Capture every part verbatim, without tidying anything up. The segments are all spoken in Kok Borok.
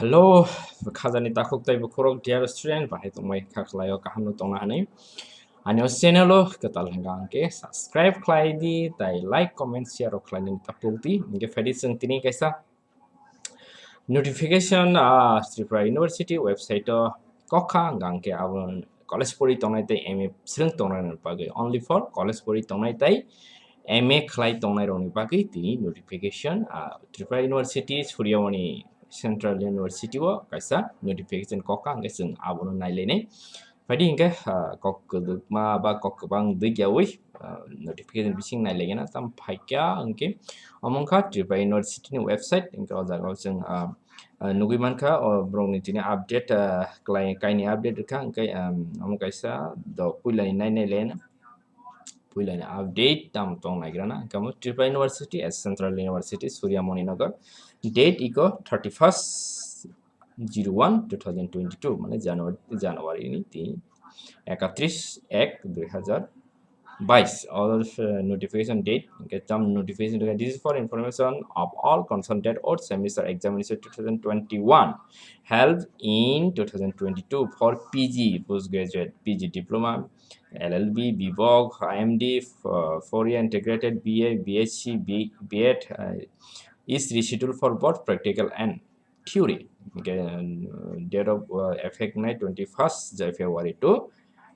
Hello, khajani takhuk tei bukhurok, dear student, bahai tongbai kha khlaio, kaham no tongna hwnwi. Ani o channel o kwtal hwnkha hwnkhe subscribe khlai di, tai like, comment, share rok khlainani ta puk di. Hwnkhe phaidi chwng tini kaisa notification, ah, Tripura University website o kok kha, hwnkha hwnkhe abo college pori tongnai tei M A swrwng tongnai rokni bagwi, only for college pori tongnai tei M A khlai tongnai rokni bagwi tini notification, ah, Tripura University Suryamoni Central University o kaisa notification kok kha, hwnkhe chwng abono nailainai. Phaidi hwnkhe, ah, kok kwbangma ba kok kwbang dwikyaui, ah, notification bising nailaigena tam phaikya hwnkhe omo wngkha Tripura University ni website, hwnkhe o jaga o chwng, ah, ah, nugwi mankha o borokni tini update, ah, klai kaini update rwkha, hwnkhe, um, omo kaisa do puilani nai nailaina. Puilani update tamo tong naigrana, hwnkhe omo Tripura University as Central University Suryamoni Nagar, date iko thirty first zero one two thousand twenty two, mane January, January ni tini ekatris ek dui hazar bais. All, uh, notification date, hwnkhe tam notification, this is for information of all concerned date or semester examination two thousand twenty one held in two thousand twenty two for P G, postgraduate, P G diploma, L L B, B Voc, I M D, f-, four year integrated B A, B H C, B-, B Ed, uh, is rescheduled for both practical and theory. Hwnkhe, uh, date of, uh, effect nai twenty first February to,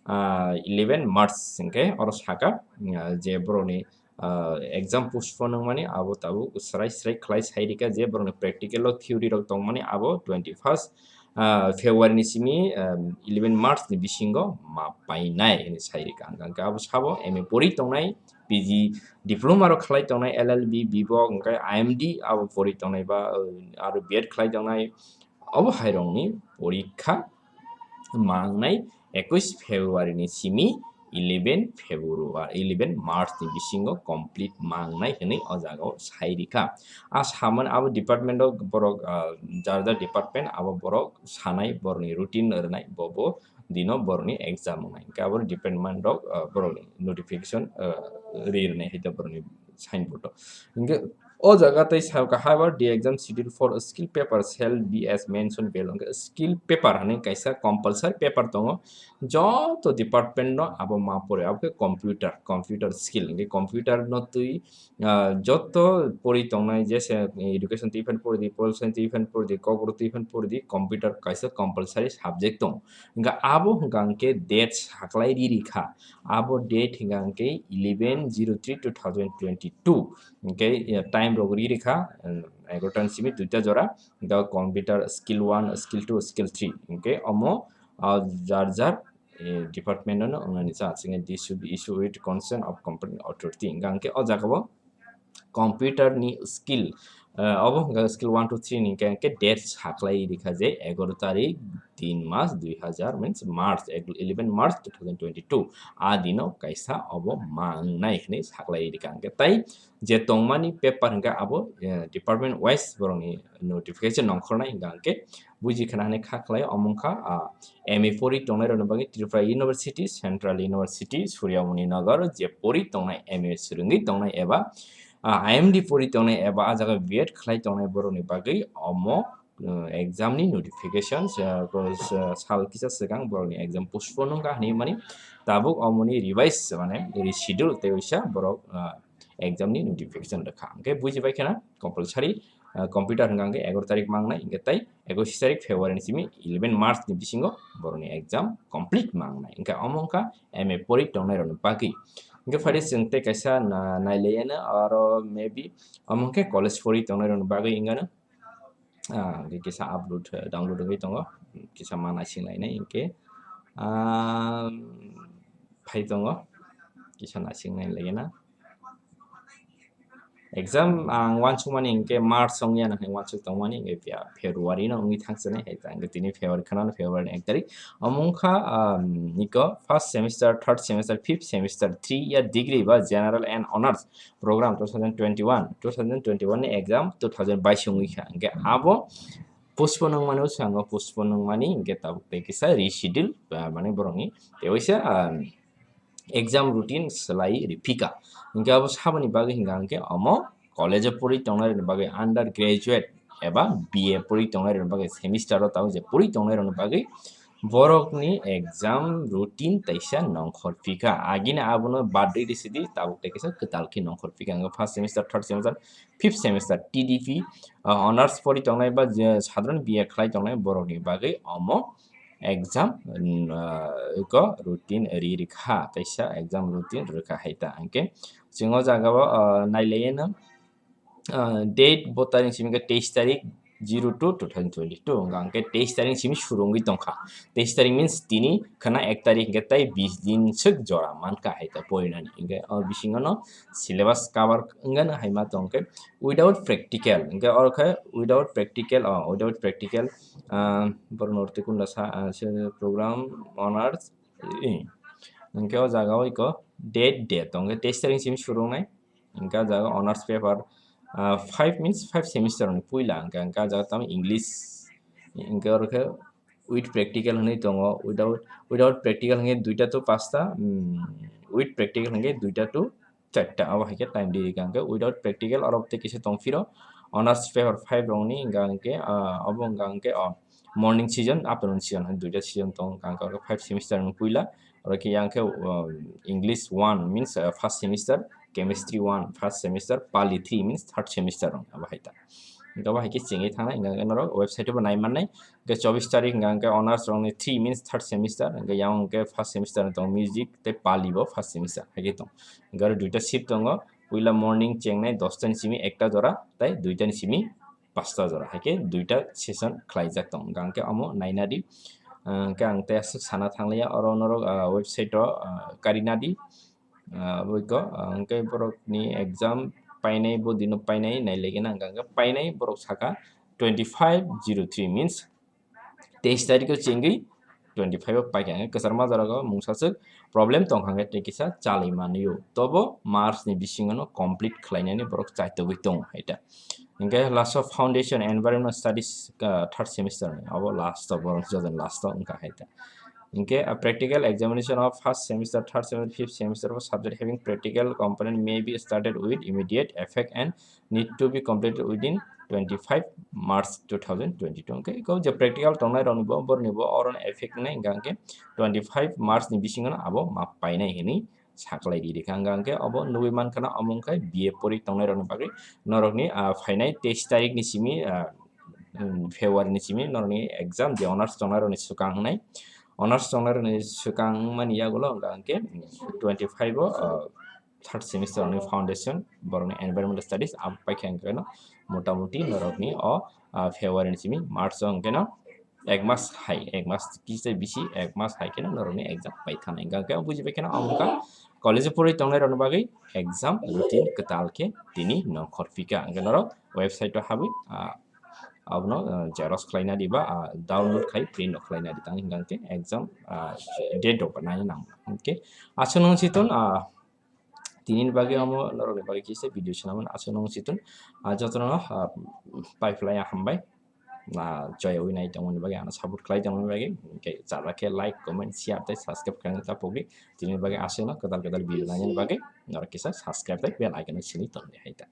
uh, eleven March, hwnkhe oro saka, uh, je borokni, uh, exam postpone wngmani abo tabuk srai srai khlai sai rikha, je borokni practical o theory rok tongmani abo twenty first, ah, February ni simi, ah, eleven March ni bisingo ma painai hinwi sai rikha. Hwnkhe abo sabo M A pori tongnai, P G diploma rok khlai tongnai, L L B, B Voc, hwnkhe I M D abo pori tongnai ba, ah, aro B Ed khlai tongnai, obo hai rokni porikha mangnai ekush February ni simi eleven February, eleven March ni bisingo complete mangnai hinwi o jaga o sai rikha. A samani abo department o borok, ah, jar jar department abo borok sanai, borokni routine rwnai, bo bo dino borokni exam wngnai. Hwnkhe abo department rok, ah, borokni notification, ah, ri rwnai hai borokni signboard o. Hwnkhe o jaga tei sao kha, however, the exam schedule for skill paper shall be as mentioned below. Hwnkhe skill paper hinwi kaisa compulsory paper tongo, joto department no abo ma pore, abo khe computer, computer skill, hwnkhe computer no twi, ah, joto pori tongnai, jese education twi phan pori di, pol science twi phan pori di, kokborok twi phan pori di, computer kaisa compulsory subject tongo. Hwnkhe abo hwnkha hwnkhe date saklai ri rikha, abo date hwnkha hwnkhe eleven zero three two thousand twenty two. Hwnkhe, eh, time rok ri rikha, eh, egarota ni simi duita jora, hwnkhe computer skill one, skill two, skill three, hwnkhe omo, ah, jar jar, eh, department no wngnani cha, chwngkhe this should be issued with consent of competent authority, hwnkha hwnkhe o jaga o computer ni skill, eh, obo hwnkha skill one, two, three ni hwnkha hwnkhe date saklai rikha je egarota tarik, tin mas, dui hazar, means March, eleven March two thousand twenty two. A dino kaisa obo mangnai hinwi saklai rikha hwnkhe. Tai je tongmani paper hwnkhe abo, eh, department wise borokni notification nongkhornai hwnkha hwnkhe buji khna hinwi kha khlai omo wngkha, ah, M A pori tongnai rokni bagwi Tripura University, Central University, Suryamoni Nagar, je pori tongnai M A swrwngwi tongnai eba, ah, I M D pori tongnai eba a jaga B Ed khlai tongnai borokni bagwi omo, uh, exam ni notification, uh, ko, uh, sal kisa swkang borokni exam postpone wngkha hinwi mani tabuk omoni revise mane reschedule tei waisa borok, uh, exam ni notification rwkha. Hwnkhe bujibai kheno compulsory, uh, computer hwnkha hwnkhe egarota tarik mangnai, hwnkhe tai ekush tarik February ni simi eleven March ni bisingo borokni exam complete mangnai. Hwnkhe omo wngkha M A pori tongnai rokni bagwi. Hwnkhe phaidi chwng tei kaisa na-, nailaiyano aro maybe omo wngkhe college pori tongnai rokni bagwi wngano. Ah, hwnkhe kisa upload, eh, download wngwi tongo. Kisa ma naising lainai hwnkhe, ah, phai tongo. Kisa naising nai lagina. Exam ang uansukmani hwnkhe March ongya nang uansuk tongmani hwnkhe phiya February no wngwi thangsinai, hai ta hwnkhe tini February khwnano, February ni ek tarik. Omo wngkha, ah, niko first semester, third semester, fifth semester, three year degree ba general and honors program two thousand twenty one, two thousand twenty one ni exam two thousand bais wngwi kha. Hwnkhe abo postpone wngmani, o swngo postpone wngmani, hwnkhe tabuk tei kisa reschedule, ah, mane borokni tei waisa, ah, exam routine swlai riphika. Hwnkhe abo saboni bagwi hwnkha hwnkhe omo college o pori tongnai rokni bagwi undergraduate, eba B A pori tongnai rokni bagwi, semester o tabuk je pori tongnai rokni bagwi borokni exam routine taisa nongkhor phikha. Agini abono bad rwi sidi, tabuk tei kisa kwtal khe nongkhor phikha. Hwnkhe first semester, third semester, fifth semester T D P, ah, honors pori tongnai ba je sadharon B A khlai tongnai borokni bagwi omo exam, mm, ah, eko routine ri rikha, taisa exam routine rikha hai ta. Hwnkhe chwng o jaga o, ah, nailaiyeno, ah, date bo tarik simi khe teis tarik zero two two thousand twenty-two, hwnkha hwnkhe teis tarik simi suru wngwi tongkha. Teis tarik means tini khwna ek tarik hwnkhe tai bis din swk jora mankha hai ta porinani. Hwnkhe o bisingo no syllabus cover wngano hai ma tongkhe without practical. Hwnkhe oro khe without practical, oh, without practical, ah, borok nortwi kunda sa, ah, se program honors, eh, hwnkhe o jaga o iko date, date tongkhe teis tarik simi suru wngnai. Hwnkhe o jaga honors paper, ah, five means five semester ni puila hwnkhe, hwnkhe o jaga tamo English, hwnkhe oro khe with practical hwnwi tongo, without, without practical hwnkhe duita to pasta, mm, with practical hwnkhe duita to charta, abo hai khe time di rikha hwnkhe without practical oro tei kisa tong phiro honors paper five rokni hwnkha hwnkhe, ah, obo hwnkha hwnkhe, oh, morning session, afternoon session, duita session tong hwnkha hwnkhe five semester ni puila. Oro khe yang khe, uh, English one means, uh, first semester, Chemistry one first semester, Pali three means third semester rok abo hai ta. Hwnkhe abo hai khe chengwi thangnai, hwnkha hwnkhe norok website o bo nai mannai. Hwnkhe chobbish tarik hwnkha hwnkhe honors rokni three means third semester, hwnkhe yang hwnkhe first semester ni tongo music tei Pali bo first semester hai khe tong. Hwnkhe aro duita shift tongo, puila morning chengnai dosta ni simi ekta jora tei duita ni simi pasta jora hai khe duita session khlaijak tong. Hwnkha hwnkhe omo naina di. Ah, hwnkhe ang tei aswk sana thangliya, oro norok, ah, website o, ah, karina di. Ah, abo iko, ah, hwnkhe borokni exam painai, bo dino painai nailaigena, hwnkha hwnkhe painai borok saka twenty five zero three means teis tarikh o chengwi twenty five o paikha, hwnkhe kwchar majarago mungsaswk problem tongkha hwnkhe tei kisa chalwi manlio. Tobo March ni bisingo no complete khlainani borok chaitogwi tongo hai ta. Hwnkhe last o foundation environment studies, ah, third semester ni, abo last o borok joto last o wngkha hai ta. Hwnkhe, a practical examination of first semester, third semester, fifth semester for subject having practical component may be started with immediate effect and need to be completed within twenty five March two thousand twenty two. Hwnkhe iko je practical tongnai rokni bo, borokni bo oro effect wngnai hwnkha hwnkhe twenty five March ni bisingo no abo ma painai hinwi saklai di rikha. Hwnkha hwnkhe obo nugwi mankha na omo wngkha B A pori tongnai rokni bagwi norokni, ah, phainai teis tarikh ni simi, ah, um, February ni simi norokni exam je honors tongnai rokni swkang hwnwi. Honors tongnai rokni swkang wngmani yagulo hwnkha hwnkhe twenty five o, ah, third semester ni foundation, borokni environmental studies, abo paikha hwnkhe no motamuti norokni o, ah, February ni simi March o hwnkhe no ek mas hai, ek mas kisa bisi, ek mas hai kheno norokni exam pai thanai. Hwnkha hwnkhe bujibai kheno omo wngkha college o pori tongnai rokni bagwi exam routine kwtal khe tini nongkhor phika. Hwnkhe norok website o habwi, ah, abono, ah, xerox khlaina di ba, ah, download khai print rok khlaina di tang hwnkha hwnkhe exam, ah, date rok bo naina nang. Hwnkhe aswk nung siton, ah, tini ni bagwi omo norokni bagwi kisa video swnamani aswk nung siton, ah, jotono, ah, pai phlai hambai. Ah, joya wi nai tongmani bagwi, ano support khlai tongmani bagwi, hwnkhe chara khe like, comment, share tei subscribe khlaina ta pogwi. Tini bagwi aswkno kwtal kwtal video nainani bagwi norok kisa subscribe tei bell icon-o sili tongdi hai ta.